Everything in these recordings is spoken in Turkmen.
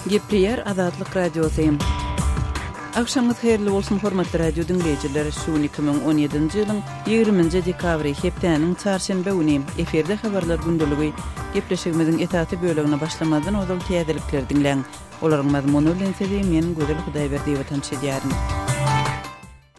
Gepleýär Azatlyk Radiosy. Agşamyňyz haýyrly bolsun, hormatly radio diňleýjiler! Şu gün 2017-nji ýylyň 20-nji dekabry, hepdäniň çarşenbe güni. Efirde habarlar gündeligi. Gepleşigimiziň esasy bölegine başlamazdan ozal täzelikleri diňläň. Olaryň mazmuny bilen sizi men, Gözel Hudaýberdiýewa tanyş edýärin.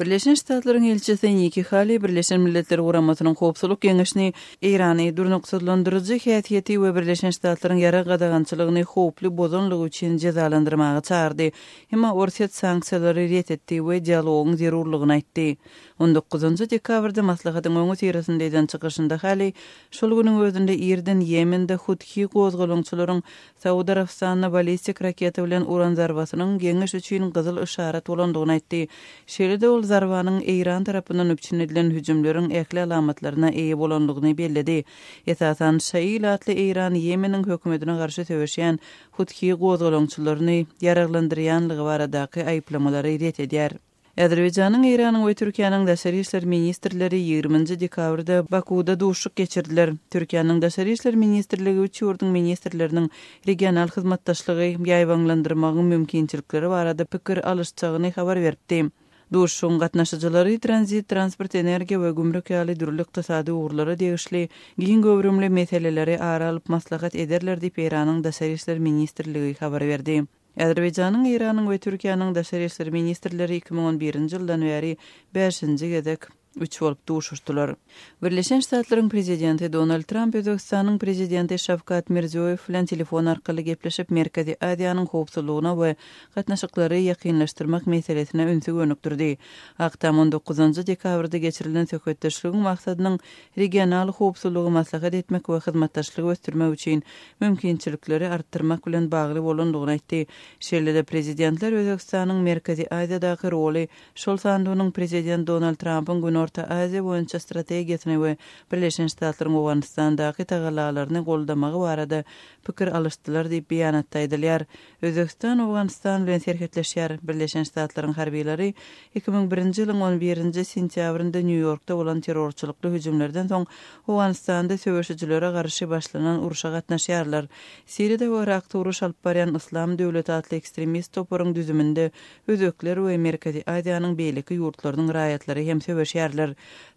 Birleşen Ştatlaryň ilçisi Nikki Hali Birleşen Milletler Guramasynyň Howpsuzlyk Geňeşini Eýrany durnuksyzlandyryjy häsiýeti we Birleşen Ştatlaryň ýarag gadagançylygyny howply bozanlygy üçin jezalandyrmaga çagyrdy. Emma Orsýet sanksiýalary ret etdi we dialogyň zerurlygyny aýtdy. On dokuzynjy dekabrda maslahatyň öňüsyrasynda eden çykyşynda Hali şol günüň özünde irden Ýemende Huthi gozgalaňçylaryň Saud Arabystanyna ballistik raketa bilen uran zarbasynyň Geňeş üçin gyzyl yşarat bolandygyny aýtdy. Şeýle-de ol zarbanyň Eýran tarapyndan üpjün edilen hüjümleriň ähli alamatlaryna eýe bolandygyny belledi. Esasan, şaýy ilatly Eýran Ýemeniň hökümetine garşy söweşýän Huthi gozgalaňçylaryny ýaraglandyrýanlygy baradaky aýyplamalary ret edýär. Azerbaýjanyň, Eýranyň we Türkiýäniň daşary işler ministrleri ýigriminji dekabrda Bakuwda duşuşyk geçirdiler. Türkiýäniň Daşary işler ministrligi üç ýurduň ministrleriniň regional hyzmatdaşlygy ýaýbaňlandyrmagyň mümkinçilikleri barada pikir alyşjagyny habar beripdi. Duşuşygyň gatnaşyjylary tranzit, transport, energiýa we gümrük ýaly dürli ykdysady ugurlara degişli giň göwrümli meseleleri ara alyp maslahat ederler diýip, Eýranyň Daşary işler ministrligi habar berdi. Azerbaýjanyň, Eýranyň we Türkiýäniň daşary işler ministrleri 2011-nji ýyldan bäri bäşinji gezek üç bolup duşuşdylar. Birleşen Ştatlaryň prezidenti Donald Tramp Özbegistanyň prezidenti Şawkat Mirziýoýew bilen telefon arkaly gepleşip, Merkezi Aziýanyň howpsuzlygyna we gatnaşyklary ýakynlaşdyrmak meselesine ünsi gönükdirdi. Ak Tam on dokuzynjy dekabrda geçirilen söhbetdeşligiň maksadynyň regional howpsuzlygy maslahat etmek we hyzmatdaşlygy ösdürmek üçin mümkinçilikleri artdyrmak bilen bagly bolandygyny aýtdy. Şeýle-de prezidentler Özbegistanyň Merkezi Aziýadaky roly, şol sanda onuň prezident Donald Trampyň Günorta Aziýa boýunça strategiýasyny we Birleşen Ştatlaryň Owganystandaky tagallalaryny goldamagy barada pikir alyşdylar diýip, beýanatda aýdylýar. Özbegistan Owganystan bilen serhetleşýär. Birleşen Ştatlaryň harbylary 2001-nji ýylyň on birinji sentýabrynda Nýu-Ýorkda bolan terrorçylykly hüjümlerden soň Owganystanda söweşijilere garşy başlanan urşa gatnaşýarlar. Siriýada we Yrakda uruş alyp barýan Yslam döwleti atly ekstremist toparyň düzüminde özbekler we Merkezi Aziýanyň beýleki ýurtlarynyň raýatlary hem söweşýärler.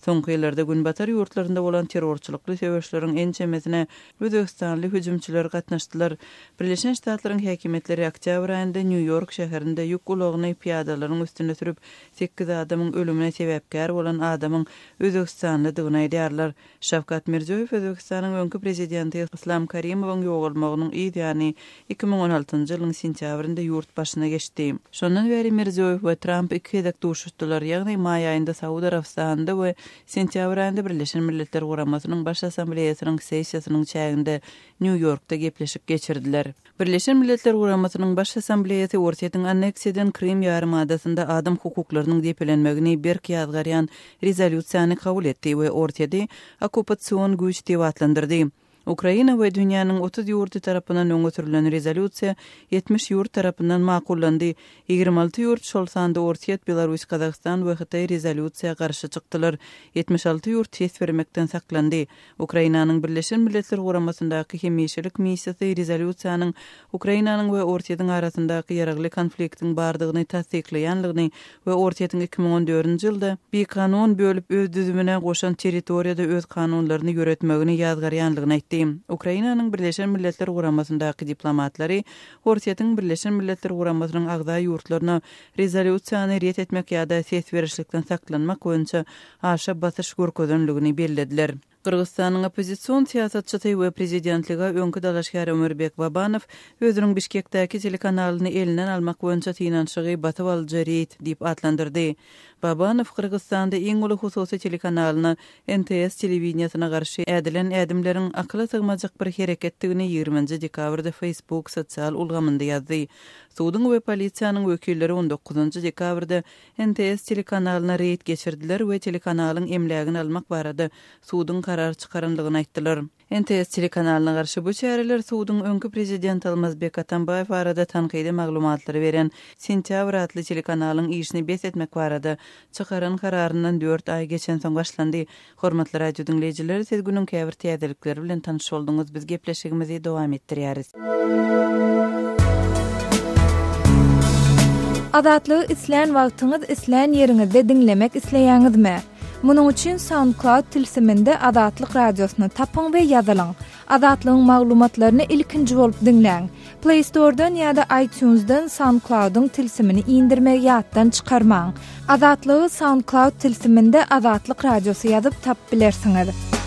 Soňky ýyllarda günbatar ýurtlarynda bolan terrorçylykly söweşleriň ençemesine Özbegistanly hüjümçiler gatnaşdylar. Birleşen Ştatlaryň häkimiýetleri oktýabr aýynda Nýu-Ýork şäherinde ýük ulagyny pyýadalaryň üstüne sürüp, sekiz adamyň ölümine sebäpkär bolan adamyň özbegistanlydygyny aýdýarlar. Şawkat Mirziýoýew Özbegistanyň öňki prezidenti Yslam Karimowyň ýogalmagynyň yz ýany 2016-njy ýylyň sentýabrynda ýurt başyna geçdi. Şondan bäri Mirziýoýew we Tramp iki gezek duşuşdylar, ýagny maý aýynda Saud Arabystanynda we Sentýabr aýynda Birleşen Milletler Guramasynyň Baş Assambleýasynyň sessiýasynyň çäginde Nýu-Ýorkda gepleşik geçirdiler. Birleşen Milletler Guramasynyň Baş Assambleýasy Orsýetiň anneksiýa eden Krym ýarymadasynda adam hukuklarynyň depelenmegini berk ýazgarýan rezolýusiýany kabul etdi we Orsýeti okkupasion güýç diýip atlandyrdy. Ukraina we dünýäniň 30 ýurdy tarapyndan öňe sürlen rezolýusiýa 70 ýurt tarapyndan makullandy. 26 ýurt, şol sanda Orsýet, Belarus, Gazagystan we Hytaý rezolýusiýa garşy çykdylar. 76 ýurt ses bermekden saklandy. Ukrainanyň Birleşen Milletler Guramasyndaky hemişelik missiýasy rezolýusiýanyň Ukrainanyň we Orsýetiň arasyndaky ýaragly konfliktiň bardygyny tassyklaýanlygyny we Orsýetiň 2014-nji ýylda bikanun bölüp öz düzümine goşan territoriýada öz kanunlaryny ýöretmegini ýazgarýanlygyny aýtdy. Ukrainanyň Birleşen Milletler Guramasyndaky diplomatlary Orsýetiň Birleşen Milletler Guramasynyň agza ýurtlaryna rezolýusiýany ret etmek ýa-da ses berişlikden saklanmak boýunça aşa basyş görkezenligini bellediler. Gyrgyzystanyň oppozision syýasatçysy we prezidentlige öňki dalaşgär Ömürbek Babanow özüniň Bişkekdäki telekanalyny elinden almak boýunça synanyşygy basyp alyjy reýd diýip atlandyrdy. Babanow Gyrgyzystanda iň uly hususy telekanalyna NTS telewideniýesine garşy ädilen ädimleriň akyla sygmajak bir hereketdigini ýigriminji dekabrda Facebook sosial ulgamynda ýazdy. Suduň we polisiýanyň wekilleri on dokuzynjy dekabrda NTS telekanalyna reýd geçirdiler we telekanalyň emlägini almak barada suduň karar çykaranlygyny aýtdylar. NTS telekanalyna garşy bu çäreler suduň öňki prezident Almazbek Atambaýew barada tankydy maglumatlary beren Sentýabr atly telekanalyň işini bes etmek barada çykaran kararyndan dört aý geçensoň başlandy. Hormatly radio diňleýjiler, siz günüň käbir täzelikleri bilen tanyş bolduňyz, biz gepleşigimizi dowam etdirýäris. Azatlygy islän wagtyňyz, islän ýeriňizde diňlemek isleýäňizmi? Munuň üçin SoundCloud tilsiminde Azatlyk Radiosyny tapyň we ýazylyň. Azatlygyň maglumatlaryny ilkinji bolup diňläň. Play Store-dan ýa-da iTunes-dan SoundCloud-yň tilsimini indirmegi ýatdan çykarmaň. Azatlygy SoundCloud tilsiminde Azatlyk Radiosy ýazyp tapyp bilersiňiz.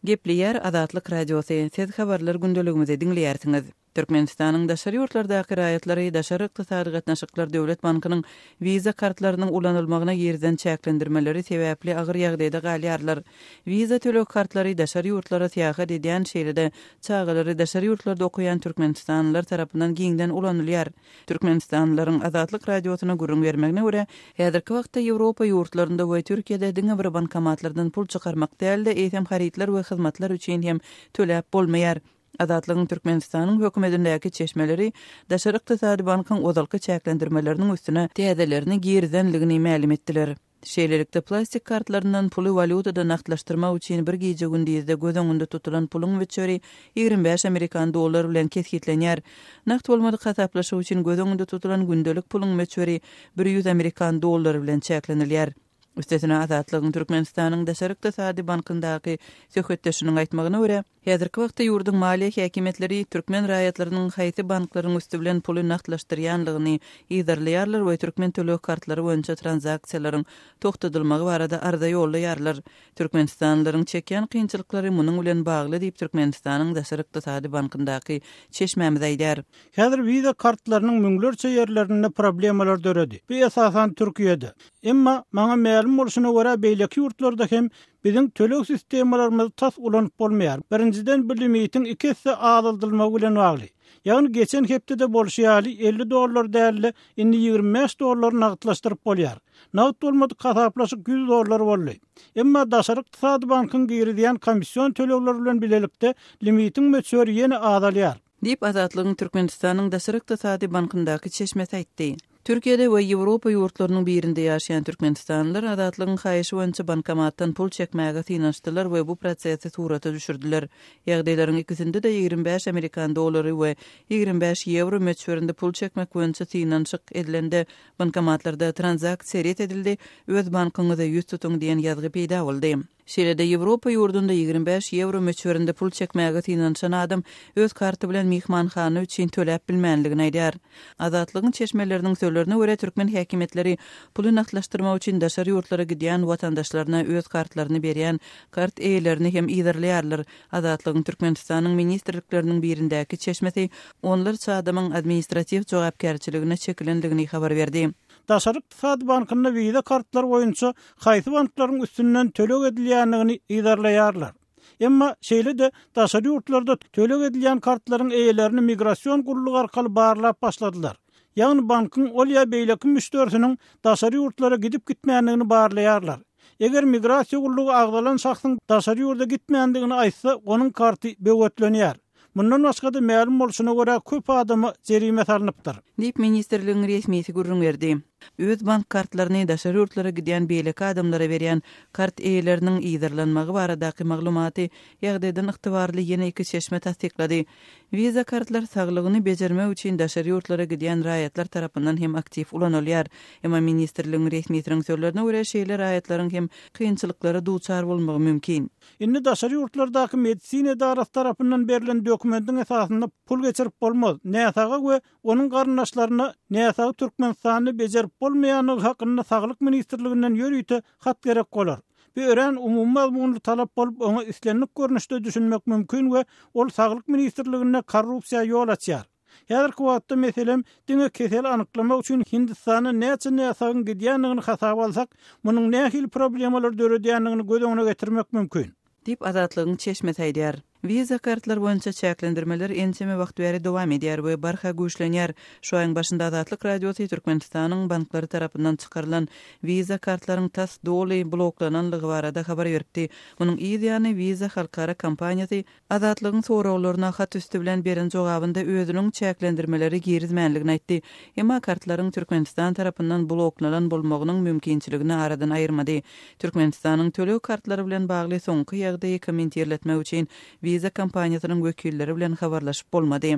Gepleýär Azatlyk Radiosy, Siz Habarlar gündeligimizi diňleýärsiňiz. Türkmenistanyň daşary ýurtlardaky raýatlary Daşary ykdysady gatnaşyklar döwlet bankynyň Visa kartlarynyň ulanylmagyna girizen çäklendirmeleri sebäpli agyr ýagdaýda galýarlar. Visa töleg kartlary daşary ýurtlara syýahat edýän, şeýle-de çagalary daşary ýurtlarda okaýan türkmenistanlylar tarapyndan giňden ulanylýar. Türkmenistanlylaryň Azatlyk Radiosyna gürrüň bermegine görä, häzirki wagtda Ýewropa ýurtlarynda we Türkiýede diňe bir bankomatlardan pul çykarmak däl-de, eýsem harytlar we hyzmatlar üçin hem töläp bolmaýar. Azatlygyň Türkmenistanyň hökümetindäki çeşmeleri Daşary ykdysady bankyň ozalky çäklendirmeleriniň üstüne täzelerini girizenligini mälim etdiler. Şeýlelikde, plastik kartlaryndan puly walýutada nagtlaşdyrmak üçin bir gije-gündizde göz öňünde tutulan puluň möçberi 25 amerikan dollary bilen kesgitlenýär. Nagt bolmadyk hasaplaşyk üçin göz öňünde tutulan gündelik puluň möçberi 100 amerikan dollary bilen çäklenilýär. Üstesine, Azatlygyň Türkmenistanyň Daşary ykdysady bankyndaky söhbetdeşiniň aýtmagyna görä, Häzirki wagtda ýurduň maliýe häkimiýetleri türkmen raýatlarynyň haýsy banklaryň üsti bilen puly nagtlaşdyrýanlygyny yzarlaýarlar we türkmen töleg kartlary boýunça tranzaksiýalaryň togtadylmagy barada arza ýollaýarlar. Türkmenistanlylaryň çekýän kynçylyklary munuň bilen bagly diýip, Türkmenistanyň Daşary ykdysady bankyndaky çeşmämiz aýdýar. Häzir wiza kartlarynyň müňlerçe ýerlerinde problemalar döredi. Bu esasan Türkiýede. Emma, maňa mälim bolşuna görä beýleki ýurtlarda hem Biziň töleg sistemalarymyzy tas ulanyp bolmaýar. Birinjiden bu limitiň iki esse azaldylmagy bilen bagly. Ýagny geçen hepdede bolşy ýaly 50 dollar däl-de indi 25 dollar nagtlaşdyryp bolýar. Nagt bolmadyk hasaplaşyk 100 dollar boldy. Emma Daşary ykdysady bankyň girizýän komission tölegleri bilen bilelikde limitiň möçberi ýene azalýar. Diýip, Azatlygyň Türkmenistanyň Daşary ykdysady bankyndaky çeşmesi aýtdy. Türkiýede we Ýewropa ýurtlarynyň birinde ýaşaýan türkmenistanlylar Azatlygyň haýyşy boýunça bankomatdan pul çekmäge synanyşdylar we bu prosesi surata düşürdiler. Ýagdaýlaryň ikisinde-de 25 amerikan dollary we 25 ýewro möçberinde pul çekmek boýunça synanyşyk edilende, bankomatlarda tranzaksiýa ret edildi, öz bankyňyza ýüz tutuň diýen ýazgy peýda boldy. Şeýle-de, Ýewropa ýurdunda 25 ýewro möçberinde pul çekmäge synanyşan adam öz karty bilen myhmanhana üçin töläp bilmänligini aýdýar. Azatlygyň çeşmeleriniň sözlerine görä, türkmen häkimiýetleri puly nagtlaşdyrmak üçin daşary ýurtlara gidýän watandaşlaryna öz kartlaryny berýän kart eýelerini hem yzarlaýarlar. Azatlygyň Türkmenistanyň ministrlikleriniň birindäki çeşmesi onlarça adamyň administratiw jogapkärçiligine çekilendigini habar berdi. Daşary ykdysady bankynda wiza kartlary boýunça haýsy banklaryň üstünden töleg edilýändigini yzarlaýarlar. Emma şeýle-de daşary ýurtlarda töleg edilýän kartlaryň eýelerini migrasion gullugy arkaly barlap başladylar. Ýagny bankyň ol ýa beýleki müşderisiniň daşary ýurtlara gidip-gitmändigini barlaýarlar. Eger migrasiýa gullugy agzalan şahsyň daşary ýurda gitmändigini aýtsa, onuň karty böwetlenýär. Mundan başga-da, mälim bolşuna görä, köp adama jerime salnypdyr. Diýip, ministrligiň resmisi gürrüň berdi. Öz bank kartlaryny daşary ýurtlara gidýän beýleki adamlara berýän kart eýeleriniň yzarlanmagy baradaky maglumaty ýagdaýdan ygtybarly ýene iki çeşme tassyklady. Visa kartlar saglygyny bejermek üçin daşary ýurtlara gidýän raýatlar tarapyndan hem aktiw ulanylýar. Emma ministrligiň resmisiniň sözlerine görä, şeýle raýatlaryň hem kynçylyklara duçar bolmagy mümkin. Indi daşary ýurtlardaky medisina edarasy tarapyndan berlen dokumentiň esasynda pul geçirip bolmaz. Näsaga we onuň garyndaşlaryna näsagy Türkmenistanda bejerip bolmaýandygy hakynda Saglyk ministrliginden ýörite hat gerek bolar. Bu örän umumy mazmunly talap bolup, oňa islendik görnüşde düşünmek mümkin we ol Saglyk ministrliginde korrupsiýa ýol açýar. Häzirki wagtda, meselem, diňe keseli anyklamak üçin Hindistana näçe näsagyň gidýändigini hasaba alsak, munuň nähili problemalar döredýändigini göz öňüne getirmek mümkin. Diýip, Azatlygyň çeşmesi aýdýar. Wiza kartlar boýunça çäklendirmeler ençeme wagt bäri dowam edýär we barha güýçlenýär. Şu aýyň başynda Azatlyk Radiosy Türkmenistanyň banklary tarapyndan çykarylan wiza kartlaryň tas doly bloklananlygy barada habar beripdi. Munuň yz ýany Visa halkara kompaniýasy Azatlygyň soraglaryna hat üsti bilen beren jogabynda özüniň çäklendirmeleri girizmänligini aýtdy. Emma kartlaryň Türkmenistan tarapyndan bloklanan bolmagynyň mümkinçiligini aradan aýyrmady. Türkmenistanyň töleg kartlary bilen bagly soňky ýagdaýy kommentirletmek üçin Visa kompaniýasynyň wekilleri bilen habarlaşyp bolmady.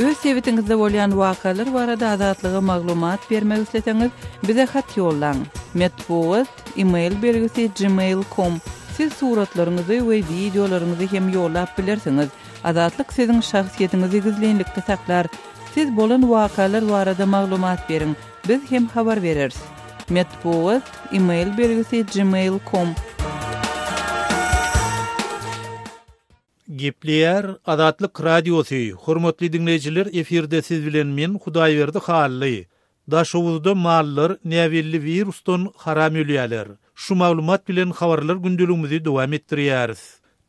Öz sebitiňizde bolýan wakalar barada Azatlyga maglumat bermek isleseňiz, bize hat ýollaň. Metbugat, e-mail belgisi gmail com. Siz suratlaryňyzy we wideolaryňyzy hem ýollap bilersiňiz. Azatlyk siziň şahsyýetiňizi gizlinlikde saklar. Siz bolan wakalar barada maglumat beriň, biz hem habar bereris. Metbugat, e-mail belgisi gmail com. Gepleýär Azatlyk Radiosy, Hormatly diňleýjiler efirde siz bilen men Hudaýberdi Hally. Daşoguzda mallar näbelli wirusdan haram ölýäler. Şu maglumat bilen habarlar gündeligimizi dowam etdirýäris.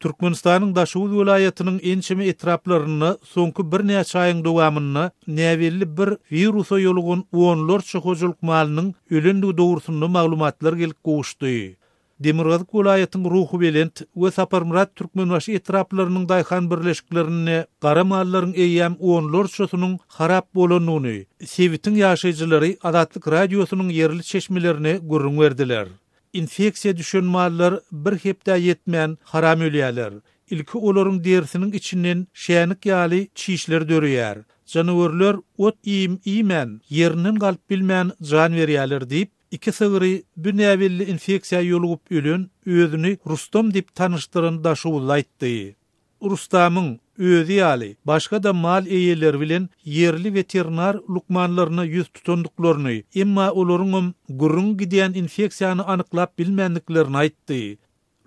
Türkmenistanyň Daşoguz welaýatynyň ençeme etraplarynda soňky birnäçe aýyň dowamynda näbelli bir wirusa ýolugan onlarça hojalyk malynyň ölendigi dogrusynda maglumatlar gelip gowuşdy. Demirgazyk welaýatyň Ruhubelent we Saparmyrat Türkmenbaşy etraplarynyň daýhan birleşiklerinde gara mallaryň eýýäm onlarçasynyň harap bolandygyny sebitiň ýaşaýjylary Azatlyk Radiosynyň ýerli çeşmelerine gürrüň berdiler. Infeksiýa düşen mallar bir hepdä ýetmän haram ölýärler. Ilki olaryň derisiniň içinden şänik ýaly çişler döreýär. Janawerler ot-iým iýmän, ýerinden galyp bilmän jan berýärler diýip, iki sygry bu näbelli infeksiýa ýolugyp ölen, özüni Rustam diýip tanyşdyran daşoguzly aýtdy. Rustamyň özi ýaly başga-da mal eýeleri bilen ýerli weterinar lukmanlaryna ýüz tutandyklaryny, emma olaryňam gürrüňi gidýän infeksiýany anyklap bilmändiklerini aýtdy.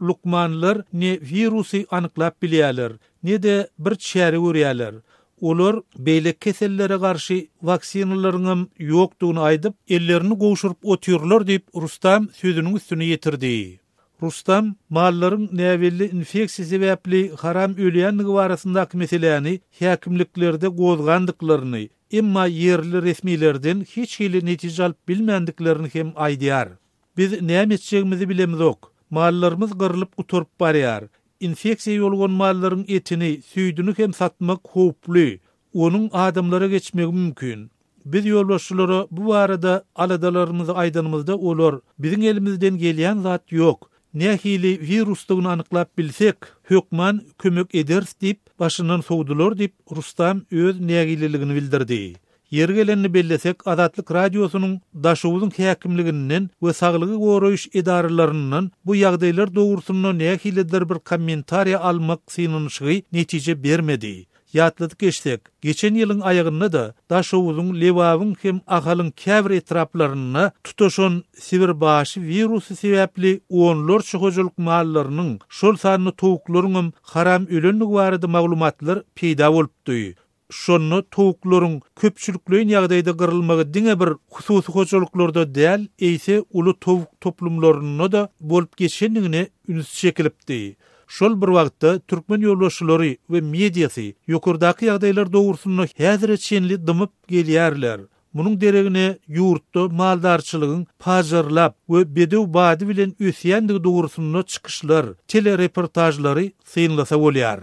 Lukmanlar ne wirusy anyklap bilýärler, ne-de bir çäre görýärler. Olar beýleki kesellere garşy waksinalaryňam ýokdugyny aýdyp, ellerini gowşuryp otyrlar diýip, Rustam sözüniň üstüni ýetirdi. Rustam mallaryň näbelli infeksiýa sebäpli haram ölýändigi barasyndaky meseläni häkimliklerde gozgandyklaryny, emma ýerli resmilerden hiç hili netije alyp bilmändiklerini hem aýdýar. Biz näme etjegimizi bilemizok. Mallarymyz gyrlyp gutaryp barýar. Infeksiýa ýolugan mallaryň etini, süýdüni hem satmak howply. Onuň adamlara geçmegi mümkin. Biz ýolbaşçylara bu barada aladalarymyzy aýdanymyzda olar, Biziň elimizden gelýän zat ýok. Nähili wirusdygyny anyklap bilsek, hökman kömek ederis diýip, başyndan sowdular diýip, Rustam öz nägileligini bildirdi. Ýeri gelende bellesek, Azatlyk Radiosynyň Daşoguzyň häkimliginden we saglygy goraýyş edaralaryndan bu ýagdaýlar dogrusynda nähilidir bir kommentariýa almak synanyşygy netije bermedi. Ýatladyp geçsek, geçen ýylyň aýagynda-da Daşoguzyň, Lebabyň hem Ahalyň käbir etraplarynda tutaşan sibirbaşy wirusy sebäpli onlarça hojalyk mallarynyň, şol sanda towuklaryňam haram ölendigi barada maglumatlar peýda bolupdy. Şonda towuklaryň köpçülikleýin ýagdaýda gyrylmagy diňe bir hususy hojalyklarda däl, eýse uly towuk toplumlarynda-da bolup geçendigine üns çekilipdi. Şol bir wagtda, türkmen ýolbaşçylary we mediasy ýokardaky ýagdaýlar dogrusynda häzire çenli dymyp gelýärler. Munuň deregine ýurtda maldarçylygyň pajarlap we bedew bady bilen ösýändigi dogrusynda çykyşlar, telereportažlary synlasa bolýar.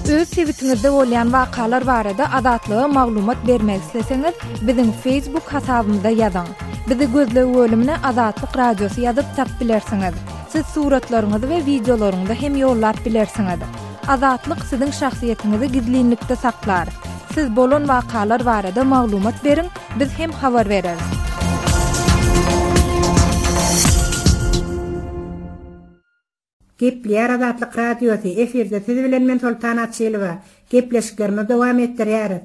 Öz sebitiňizde bolýan wakalar barada Azatlyga maglumat bermek isleseňiz, biziň Facebook hasabymyza ýazyň. Bizi gözleg bölümine Azatlyk Radiosy ýazyp tap bilersiňiz. Siz suratlaryňyzy we wideolaryňyzy hem ýollap bilersiňiz. Azatlyk siziň şahsyýetiňizi gizlinlikde saklar. Siz bolan wakalar barada maglumat beriň, biz hem habar bereris. Gepleýär Azatlyk Radiosy, efirde siz bilen men Soltan Açylowa. Gepleşiklerimizi dowam etdirýäris.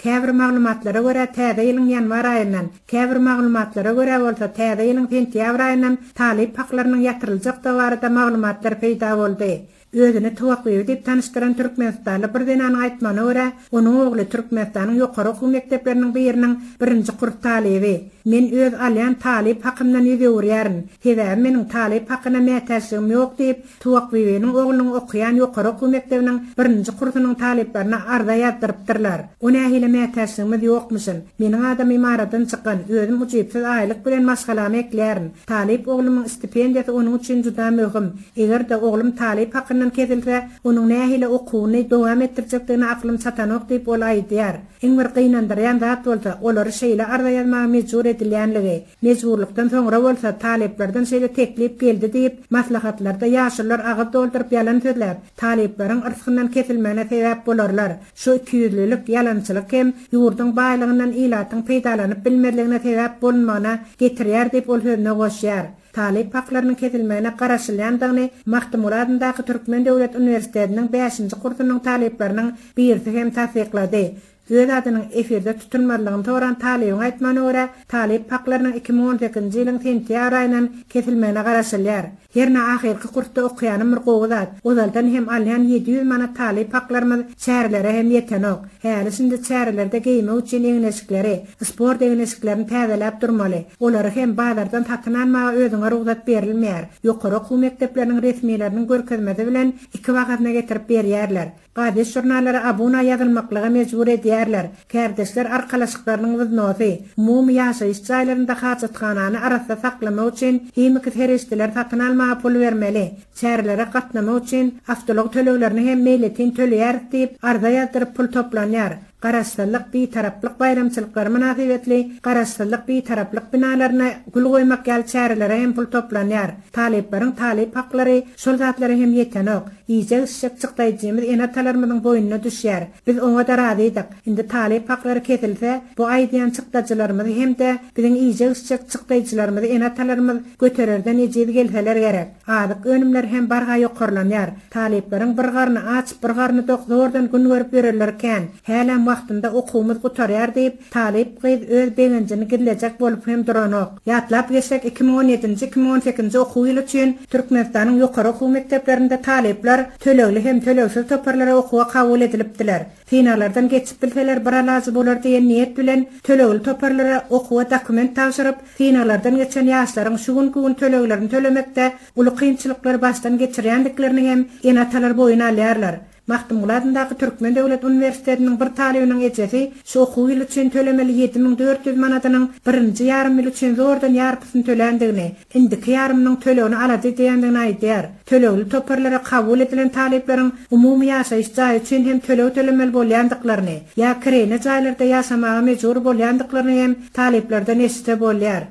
Käbir maglumatlara görä täze ýylyň ýanwar aýyndan, käbir maglumatlara görä bolsa täze ýylyň sentýabr aýyndan talyp haklarynyň ýatyryljakdygy barada maglumatlar peýda boldy. Özüni Tuwakbibi diýip tanyşdyran türkmenistanly bir zenanyň aýtmagyna görä, onuň ogly Türkmenistanyň ýokary okuw mekdepleriniň biriniň birinji kurs talyby. Men öz alýan talyp hakymdan ýüz öwürýärin. Sebäbi meniň talyp hakyna mätäçligim ýok diýip, Tuwakbibiniň oglunyň okaýan ýokary okuw mekdebiniň birinji kursunyň talyplaryna arza ýazdyrypdyrlar. O nähili mätäçligimiz ýokmuşyn. Meniň adamym aradan çykan, özüm ujypsyz aýlyk bilen maşgalamy eklärin. Talyp oglumyň stipendiýasy onuň üçin juda möhüm. Eger-de oglum talyp hakyndan. haklygyndan kesilse, onuň nähili okuwyny dowam etdirjekdigine aklym çatanok diýip, ol aýdýar. Iň bir gynandyrýan zat bolsa, olary şeýle arza ýazmaga mejbur edilýänligi. Mejburlykdan soňra bolsa, talyplardan şeýle teklip geldi diýip, maslahatlarda ýaşulular agyz dolduryp ýalan sözläp, talyplaryň yrsgyndan kesilmegine sebäp bolarlar. Şu ikiýüzlülik, ýalançylyk hem ýurduň baýlygyndan ilatyň peýdalanyp bilmezligine sebäp bolunmagyna getirýär diýip, ol sözüne goşýar. Talyp haklarynyň kesilmegine garaşylýandygyny Magtymguly adyndaky Türkmen döwlet uniwersitetiniň bäşinji kursunyň talyplarynyň birisi hem tassyklady. Öz adynyň efirde tutulmazlygyny soran talybyň aýtmagyna görä, talyp haklarynyň 2018-nji ýylyň sentýabr aýyndan kesilmegine garaşylýar. Hernä ahyrky kursda okaýanym bir gowy zat, ozaldan hem alýan 700 manat talyp haklarymyz çärelere hem ýetenok. Häli-şindi çärelerde geýmek üçin egin-eşikleri, sport egin-eşiklerini täzeläp durmaly. Olary hem bazardan satyn almaga özüňe rugsat berilmeýär. Ýokary okuw mekdepleriniň resmileriniň görkezmesi bilen iki bahasyna getirip berýärler. Gazet-žurnallara abuna ýazylmaklyga mejbur edýärler. Kärdeşler arkalaşyklarynyň wznosy, umumy ýaşaýyş jaýlarynda hajathanany arassa saklamak üçin himiki serişdeleri satyn almaga pul bermeli, çärelere gatnamak üçin awtoulag töleglerini hem meýletin töleýäris diýip, arza ýazdyryp pul toplanýar. Garaşsyzlyk, Bitaraplyk baýramçylyklary mynasybetli Garaşsyzlyk, Bitaraplyk binalaryna gül goýmak ýaly çärelere hem pul toplanýar. Talyplaryň talyp haklary şol zatlara hem ýetenok. Iýjek-içjek çykdaýjymyz ene-atalarymyzyň boýnuna düşýär. Biz oňa-da razydyk. Indi talyp haklary kesilse, bu aýdýan çykdajylarymyzy hem-de biziň iýjek-içjek çykdaýjylarymyzy ene-atalarymyz götererden ejiz gelseler gerek. Azyk önümleri hem barha ýokarlanýar. Talyplaryň bir garny aç, bir garny dok zordan gün görüp ýörenleri kän. Hälem wagtynda okuwymyz gutarýar diýip, talyp gyz öz begenjini gizlejek bolup hem duranok. Ýatlap geçsek, 2017-nji, 2018-nji okuw ýyly üçin Türkmenistanyň ýokary okuw mekdeplerinde talyplar tölegli hem tölegsiz toparlara okuwa kabul edilipdiler. Synaglardan geçip bilseler bir alajy bolar diýen niýet bilen tölegli toparlara okuwa dokument tabşyryp, synaglardan geçen ýaşlaryň şu günki gün töleglerini tölemekde uly kynçylyklary başdan geçirýändiklerini hem ene-atalar boýun alýarlar. Magtymguly adyndaky Türkmen döwlet uniwersitetiniň bir talybynyň ejesi şu okuw ýyly üçin tölemeli 7400 manadynyň birinji ýarym ýyly üçin zordan ýarpysyny töländigini, indiki ýarymynyň tölegini alada edýändigini aýdýar. Tölegli toparlara kabul edilen talyplaryň umumy ýaşaýyş jaýy üçin hem töleg tölemeli bolýandyklaryny, ýa kireýne jaýlarda ýaşamaga mejbur bolýandyklaryny hem talyplardan eşitse bolýar.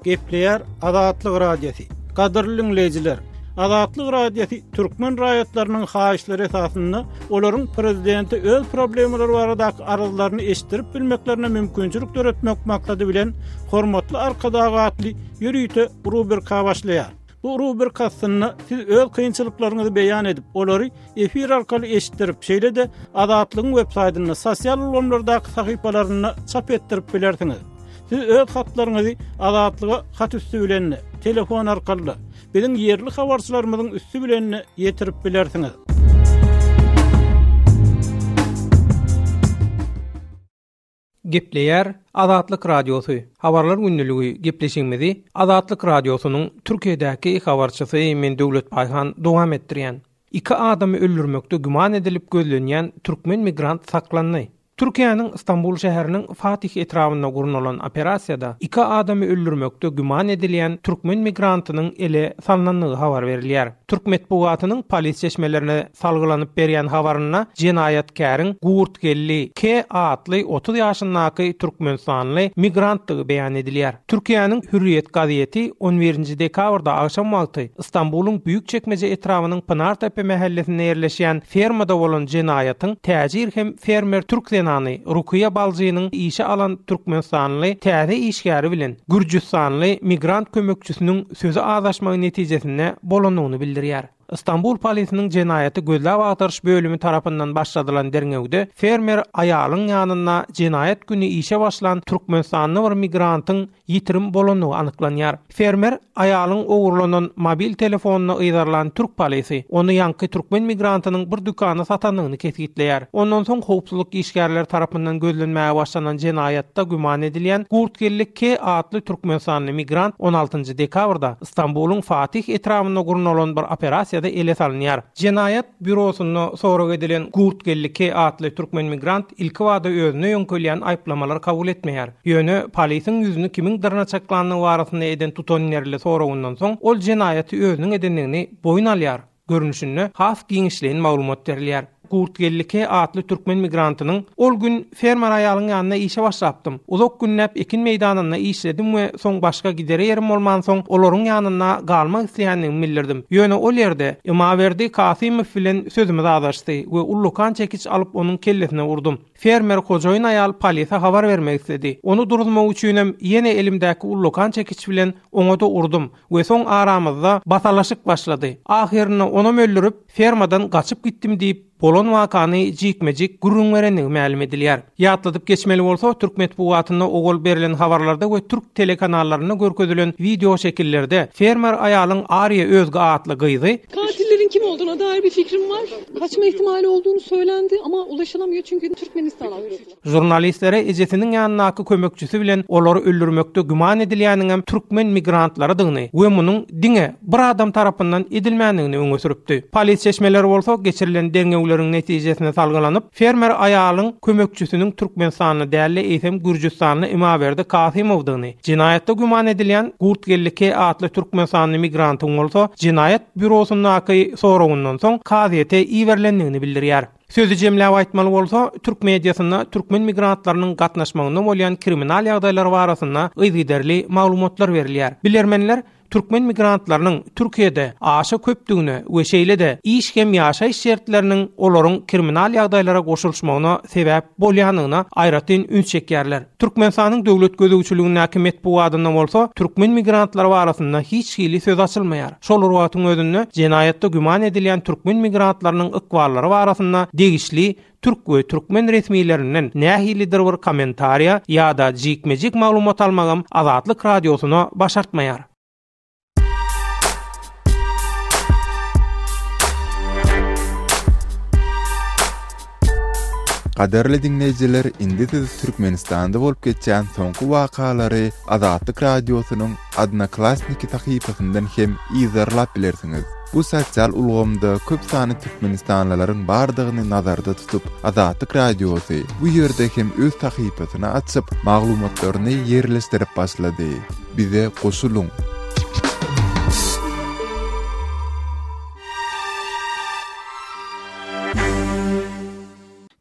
Gepleýär Azatlyk Radiosy. Gadyrly diňleýjiler, Azatlyk Radiosy türkmen raýatlarynyň haýyşlary esasynda olaryň prezidente öz problemalary baradaky arzlaryny eşitdirip bilmeklerine mümkinçilik döretmek maksady bilen Hormatly Arkadag atly ýörite rubrika başlaýar. Bu rubrika astynda siz öz kynçylyklaryňyzy beýan edip, olary efir arkaly eşitdirip, şeýle-de Azatlygyň web saýtynda, sosial ulgamlardaky sahypalarynda çap etdirip bilersiňiz. Siz öz hatlaryňyzy Azatlyga hat üsti bilen-de, telefon arkaly-da, biziň ýerli habarçylarymyzyň üsti bilen-de ýetirip bilersiňiz. Gepleýär Azatlyk Radiosy, Habarlar gündeligi gepleşigimizi Azatlyk Radiosynyň Türkiýedäki habarçysy men Döwlet Baýhan dowam etdirýän. Iki adamy öldürmekde güman edilip gözlenýän türkmen migrant saklandy. Türkiýäniň Stambul şäheriniň Fatih etrabynda gurnalan operasiýada iki adamy öldürmekde güman edilýän türkmen migrantynyň ele salnandygy habar berilýär. Türk metbugatynyň polis çeşmelerine salgylanyp berýän habarynda jenaýatkäriň Gurtgeldi K. atly 30 ýaşyndaky türkmenistanly migrantdygy beýan edilýär. Türkiýäniň Hürriýet gazeti on birinji dekabrda agşam wagty Stambulyň Büýükçekmeje etrabynyň Pynartepe mähellesinde ýerleşýän fermada bolan jenaýatyň täjir hem fermer türk zenany Rukiýe Baljynyň işe alan türkmenistanly täze işgäri bilen gürjüstanly migrant kömekçisiniň sözi azaşmagy netijesinde bolandygyny bildirýär. Stambul polisiniň jenaýaty gözläp-agtaryş bölümi tarapyndan başladylan derňewde fermer aýalyň ýanynda jenaýat güni işe başlan türkmenistanly bir migrantyň ýitirim bolandygy anyklanýar. Fermer aýalyň ogurlanan mobil telefonyny yzarlan türk polisi ony ýaňky türkmen migrantynyň bir dükanda satandygyny kesgitleýär. Ondan soň howpsuzlyk işgärleri tarapyndan gözlenmäge başlanan jenaýatda güman edilýän Gurtgeldi K. atly türkmenistanly migrant on altynjy dekabrda Stambulyň Fatih etrabynda gurnalan bir operasiýada. Polisiýada ele salynýar. Jenaýat býurosynda sorag edilen Gurtgeldi K. atly türkmen migrant ilkibada özüne ýöňkelýän aýyplamalary kabul etmeýär. Ýöne polisiň ýüzüni kimiň dyrnaçaklandygy barasynda eden tutanýerli soragyndan soň, ol jenaýaty özüniň edendigini boýun alýar. Görnüşinde has giňişleýin maglumat berilýär. Gurtgeldi K. atly türkmen migrantynyň Ol gün fermer aýalyň ýanynda işe başlapdym. Uzak günläp ekin meýdanynda işledim we soň başga gidere ýerim bolmansoň, olaryň ýanynda galmak isleýändigimi bildirdim. Ýöne ol ýerde Ymaberdi Kasymow bilen sözümiz azaşdy we ullakan çekiç alyp onuň kellesine urdum. Fermer hojaýyn aýal polise habar bermek isledi. Ony duruzmak üçinem ýene elimdäki ullakan çekiç bilen oňa-da urdum we soň aramyzda basalaşyk başlady. Ahyrynda onam öldürip, fermadan gaçyp gitdim diýip, bolan wakany jikme-jik gürrüň berendigi mälim edilýär. Ýatladyp geçmeli bolsa, türk metbugatynda owal berlen habarlarda we türk telekanallarynda görkezilen wideoşekillerde fermer aýalyň Ariýa Özge atly gyzy, Katillerin kim olduğuna dair bir fikrim var. Kaçma ihtimali olduğunu söylendi ama ulaşılamıyor çünkü Türkmenistan'a Žurnalistlere ejesiniň ýanyndaky kömekçisi bilen olary öldürmekde güman edilýäniňem türkmen migrantlarydygyny we munuň diňe bir adam tarapyndan edilmändigini öňe sürüpdi. Polis çeşmeleri bolsa geçirilen derňewleriň netijesine salgylanyp, fermer aýalyň kömekçisiniň türkmenistanly däl-de eýsem gürjüstanly Imaberdi Kasymowdygyny, jenaýatda güman edilýän Gurtgeldi K. atly türkmenistanly migrantyň bolsa jenaýat býurosyndaky soragyndan soň kazyýete iberilendigini bildirýär. Sözi jemläp aýtmaly bolsa, türk mediasynda türkmen migrantlarynyň gatnaşmagynda bolýan kriminal ýagdaýlar barasynda yzygiderli maglumatlar berilýär. Bilermenler türkmen migrantlarynyň Türkiýede aşa köpdügine we şeýle-de iş hem ýaşaýyş şertleriniň olaryň kriminal ýagdaýlara goşulyşmagyna sebäp bolýandygyna aýratyn üns çekýärler. Türkmenistanyň döwlet gözegçiligindäki metbugadynda bolsa türkmen migrantlary barasynda hiç hili söz açylmaýar. Şol bir wagtyň özünde jenaýatda güman edilýän türkmen migrantlarynyň ykballary barasynda degişli türk we türkmen resmilerinden nähilidir bir kommentariýa ýa-da jikme-jik maglumat almagam Azatlyk Radiosyna başartmaýar. Gadyrly diňleýjiler, indi siz Türkmenistanda bolup geçýän soňky wakalary Azatlyk Radiosynyň Odnoklassniki sahypasyndan hem yzarlap bilersiňiz. Bu sosial ulgamda köp sanly türkmenistanlylaryň bardygyny nazarda tutup, Azatlyk Radiosy bu ýerde hem öz sahypasyny açyp, maglumatlaryny ýerleşdirip başlady. Bize goşulyň!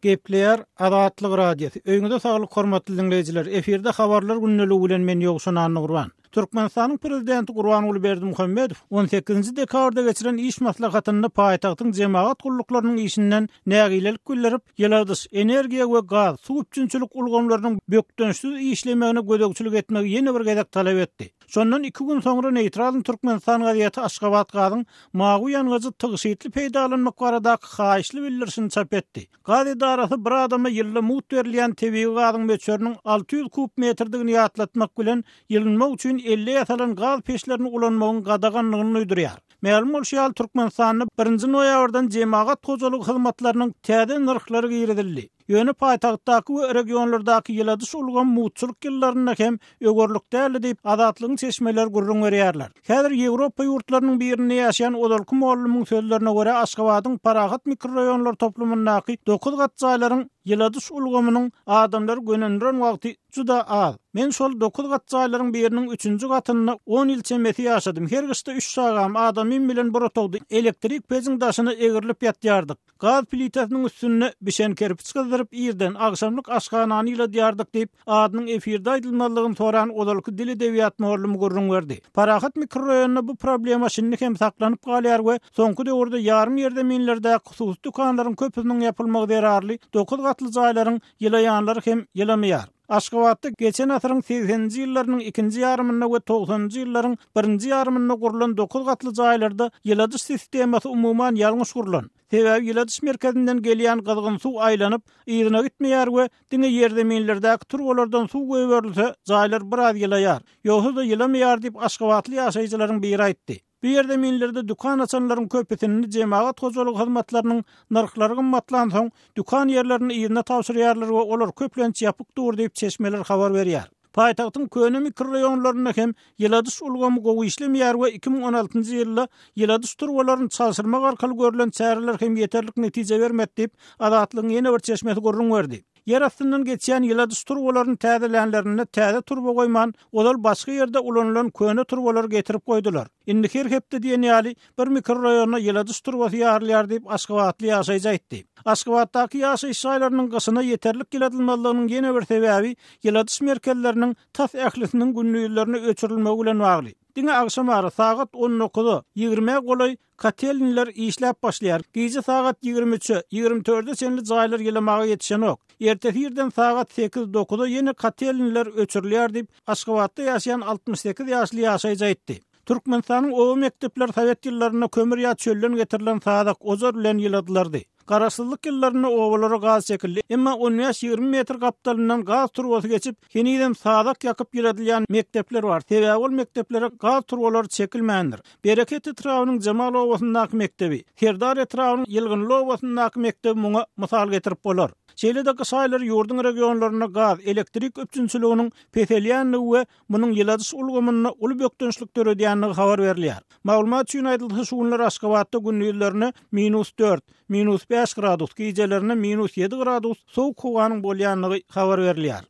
Gepleýär Azatlyk Radiosy. Öýüňize saglyk hormatly diňleýjiler. Efirde habarlar gündeligi bilen men Ýowşan Annagurban. Türkmenistanyň Prezidenti Gurbanguly Berdimuhamedow on sekizinji dekabrda geçiren iş maslahatynda paýtagtyň jemagat gulluklarynyň işinden nägilelik bildirip, ýyladyş, energiýa we gaz, suw üpjünçilik ulgamlarynyň bökdençsiz işlemegine gözegçilik etmegi ýene bir gezek talap etdi. Şondan iki gün soňra Neýtralnyý Türkmenistan gazeti Aşgabatgazyň mawy ýangyjy tygşytly peýdalanmak baradaky haýyşly bildirişini çap etdi. Gaz edarasy bir adama ýylda mugt berilýän tebigy gazyň möçberiniň 600 kub metrdigini ýatlatmak bilen, ýylynmak üçin elde ýasalan gaz peçlerini ulanmagyň gadaganlygyny duýdurýar. Mälim bolşy ýaly, Türkmenistanda birinji noýabrdan jemagat hojalygy hyzmatlarynyň täze nyrhlary girizildi. Ýöne paýtagtdaky we regionlardaky ýyladyş ulgamy mugtçulyk ýyllarynda hem öwerlik däldi diýip, Azatlygyň çeşmeleri gürrüň berýärler. Häzir Ýewropa ýurtlarynyň birinde ýaşaýan ozalky mollumyň sözlerine görä, Aşgabadyň Parahat mikroraýonlar toplumyndaky dokuz gat jaýlaryň ýyladyş ulgamynyň adamlary gönendiren wagty juda az. Men şol dokuz gat jaýlaryň biriniň üçünji gatynda on ýyl çemesi ýaşadym. Her gyşda üç çagam, adamym bilen bir otagda elektrik pejiň daşyna egrilip ýatýardyk. Gaz plitasynyň üstünde bişen kerpiç gyzdyryp, irden, agşamlyk aşhanany ýyladýardyk diýip, adynyň efirde aýdylmazlygyny soran ozalky dil-edebiýat mugallymy gürrüň berdi. Parahat mikroraýonynda bu problema şindi hem saklanyp galýar we soňky döwürde ýarym ýerzeminlerdäki hususy dükanlaryň köpüsiniň ýapylmagy zerarly dokuz gatly jaýlaryň ýylaýanlary hem ýylamaýar. Aşgabatda geçen asyryň segseninji ýyllarynyň ikinji ýarymynda we togsanynjy ýyllaryň birinji ýarymynda gurlan dokuz gatly jaýlarda ýyladyş sistemasy umuman ýalňyş gurlan. Sebäbi ýyladyş merkezinden gelýän gyzgyn suw aýlanyp, yzyna gitmeýär we diňe ýerzeminlerdäki turbalardan suw goýberilse, jaýlar biraz ýylaýar. Ýogsa-da ýylamaýar diýip, aşgabatly ýaşaýjylaryň biri aýtdy. Bu ýerzeminlerde dükan açanlaryň köpüsini jemagat hojalygy hyzmatlarynyň nyrhlary gymmatlansoň, dükan ýerlerini yzyna tabşyrýarlar we olar köplenç ýapyk dur diýip, çeşmeler habar berýär. Paýtagtyň köne mikroraýonlarynda hem ýyladyş ulgamy gowy işlemeýär we 2016-njy ýylda ýyladyş turbalaryny çalşyrmak arkaly görlen çäreler hem ýeterlik netije bermedi diýip, Azatlygyň ýene bir çeşmesi gürrüň berdi. Ýer astyndan geçýän ýyladyş turbalaryny täzelänlerinde täze turba goýman, ozal başga ýerde ulanylan köne turbalary getirip goýdular. Indi her hepde diýen ýaly bir mikroraýonda ýyladyş turbasy ýarylýar diýip, aşgabatly ýaşaýjy aýtdy. Aşgabatdaky ýaşaýyş jaýlarynyň gyşyna ýeterlik ýyladylmazlygynyň ýene bir sebäbi ýyladyş merkezleriniň tas ählisiniň gündizlerine öçürilmegi bilen bagly. Diňe agşamara sagat on dokuza, ýigrimä golaý Kotelniler işläp başlaýar. Gije sagat 23-e, 24-e çenli jaýlar ýylamaga ýetişenok. Ertesi irden sagat sekiz-dokuza ýene kotelniler öçürilýär diýip, Aşgabatda ýaşaýan 68 ýaşly ýaşaýjy aýtdy. Türkmenistanyň oba mekdepleri sowet ýyllarynda kömür ýa çölden getirilen sazak, ojar bilen ýyladylardy. Garaşsyzlyk ýyllarynda obalara gaz çekildi, emma on bäş-ýigrimi metr gapdalyndan gaz turbasy geçip, henizem sazak ýakyp ýyladylýan mekdepler bar, sebäbi ol mekdeplere gaz turbalary çekilmändir. Bereket etrabynyň Jemal obasyndaky mekdebi, Serdar etrabynyň Ýylgynly obasyndaky mekdebi muňa mysal getirip bolar. Şeýle-de gyş aýlary ýurduň regionlarynda gaz, elektrik üpjünçiliginiň peselýändigi we munuň ýyladyş ulgamynda uly bökdençlik döredýändigi habar berilýär. Maglumat üçin aýdylsa, şu günler Aşgabatda gündizlerine minus dört, minus bäş gradus, gijelerine minus ýedi gradus sowuk howanyň bolýandygy habar berilýär.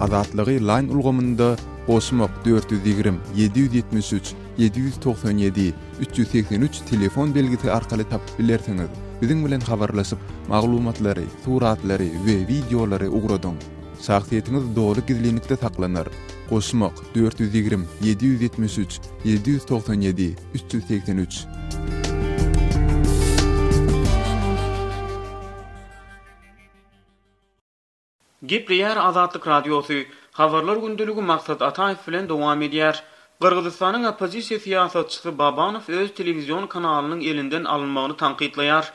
Azatlygy Line ulgamynda goşmak 420 773 797 383 telefon belgisi arkaly tapyp bilersiňiz. Biziň bilen habarlaşyp, maglumatlary, suratlary we wideolary ugradyň. Şahsyýetiňiz doly gizlinlikde saklanar. Goşmak 420 773 797 383. Gepleýär Azatlyk Radiosy, Habarlar gündeligi Maksat Ataýew bilen dowam edýär. Gyrgyzystanyň oppozisiýa syýasatçysy Babanow öz telewizion kanalynyň elinden alynmagyny tankytlaýar.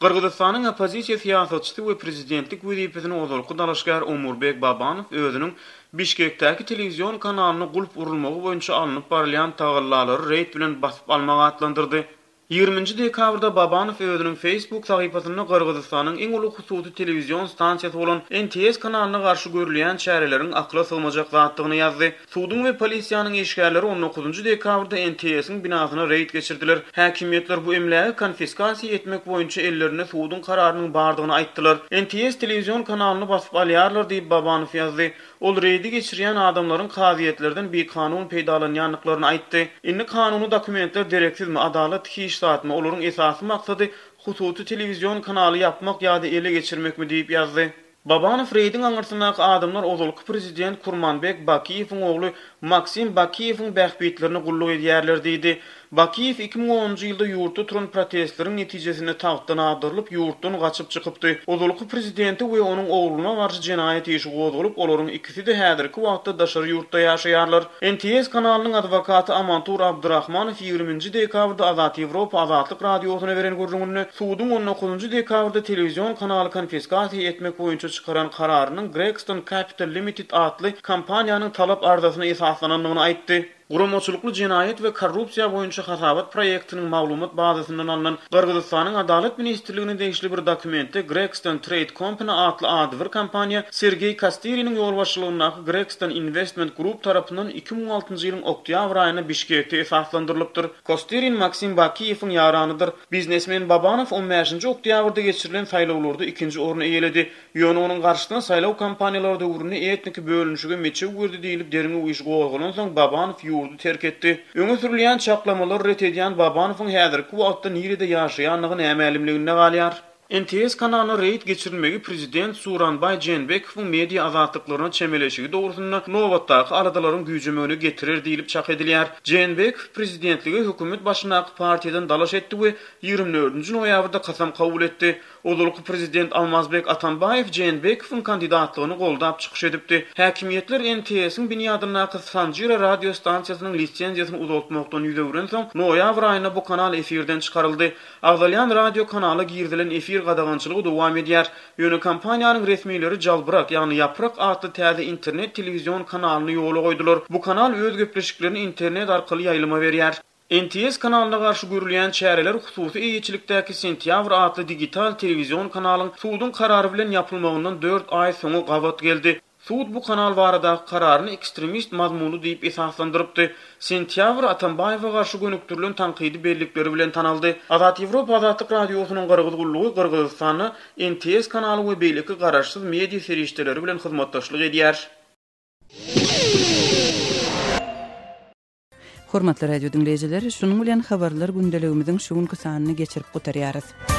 Gyrgyzystanyň oppozisiýa syýasatçysy we prezidentlik wezipesine ozalky dalaşgär Omurbek Babanow özüniň Bişkekdäki telewizion kanalyna gulp urulmagy boýunça alnyp barylýan tagallalary reýd bilen basyp almak atlandyrdy. Ýigriminji dekabrda Babanow özüniň Facebook sahypasynda Gyrgyzystanyň iň uly hususy telewizion stansiýasy bolan NTS kanalyna garşy görülýän çäreleriň akyla sygmajak zatdygyny ýazdy. Suduň we polisiýanyň işgärleri on dokuzynjy dekabrda NTS-iň binasyna reýd geçirdiler. Häkimiýetler bu emlägi konfiskasiýa etmek boýunça ellerinde suduň kararynyň bardygyny aýtdylar. NTS telewizion kanalyny basyp alýarlar diýip, Babanow ýazdy. Ol reýdi geçirýän adamlaryň kazyýetlerden bikanun peýdalanýandyklaryny aýtdy. Indi kanuny dokumentler dereksizmi, adalat hiç zatmy, olaryň esasy maksady hususy telewizion kanaly ýapmak ýa-da ele geçirmekmi diýip ýazdy. Babanow reýdiň aňyrsyndaky adamlar ozalky prezident Kurmanbek Bakiýewiň ogly Maksim Bakiýewiň bähbitlerine gulluk edýärler diýdi. Bakiýew 2010-njy ýylda ýurtda turan protestleriň netijesinde tagtdan agdarylyp, ýurtdan gaçyp çykypdy. Ozalky prezidente we onuň ogluna garşy jenaýat işi gozgalyp, olaryň ikisi-de häzirki wagtda daşary ýurtda ýaşaýarlar. NTS kanalynyň adwokaty Amantur Abdyrahmanow ýigriminji dekabrda Azat Ýewropa Azatlyk Radiosyna beren gürrüňinde suduň on dokuzynjy dekabrda telewizion kanaly konfiskasiýa etmek boýunça çykaran kararynyň Gregston Capital Limited atly kompaniýanyň talap arzasyna esaslanandygyny aýtdy. Guramaçylykly jenaýat we korrupsiýa boýunça hasabat proýektiniň maglumat bazasyndan alnan Gyrgyzystanyň Adalat ministrligine degişli bir dokumentde Gregston Trade Company atly adybir kompaniýa Sergeý Kostyriniň ýolbaşçylygyndaky Gregston Investment Group tarapyndan 2006-njy ýylyň oktýabr aýynda Bişkekde esaslandyrylypdyr. Kostyrin Maksim Bakiýewiň ýaranydyr. Biznesmen Babanow on bäşinji oktýabrda geçirilen saýlawlarda ikinji orny eýeledi. Ýöne onuň garşysyna saýlaw kampaniýalary döwründe etniki bölünişige meçew girdi diýlip derňew işi gozgalansoň Babanow ýurdy terk etdi. Öňe sürülýän çaklamalary ret edýän Babanowyň häzirki wagtda nirede ýaşaýandygy nämälimliginde galýar. NTS kanalyna reýd geçirilmegi prezident Sooranbaý Jeenbekowyň media azatlyklaryna çemeleşigi dogrusynda nobatdaky aladalaryň güýjemegine getirer diýlip çak edilýär. Jeenbekow prezidentlige hökümet başyndaky partiýadan dalaş etdi we 24-nji noýabrda kasam kabul etdi. Ozalky prezident Almazbek Atambaýew Jeenbekowyň kandidatlygyny goldap çykyş edipdi. Häkimiýetler NTS-iň binýadyndaky Sanjyra radio stansiýasynyň lisenziýasyny uzaltmakdan ýüz öwrensoň, noýabr aýynda bu kanal efirden çykaryldy. Agzalýan radio kanala girizilen efir gadagançylygy dowam edýär. Ýöne kompaniýanyň resmileri Jalbyrak, ýagny Ýaprak atly täze internet telewizion kanalyny ýola goýdular. Bu kanal öz gepleşiklerini internet arkaly ýaýlyma berýär. NTS kanalyna garşy görülýän çäreler hususy eýeçilikdäki Sentýabr atly digital telewizion kanalyň suduň karary bilen ýapylmagyndan dört aý soňa gabat geldi. Sud bu kanal baradaky kararyny ekstremist mazmunly diýip esaslandyrypdy. Sentýabr Atambaýewe garşy gönükdirilen tankydy bellikleri bilen tanaldy. Azat Ýewropa Azatlyk Radiosynyň Gyrgyz gullugy Gyrgyzystanda NTS kanaly we beýleki garaşsyz media serişdeleri bilen hyzmatdaşlyk edýär. Hormatly radio diňleýjiler, şunuň bilen habarlar gündeligimiziň şu günki sanyny geçirip gutarýarys.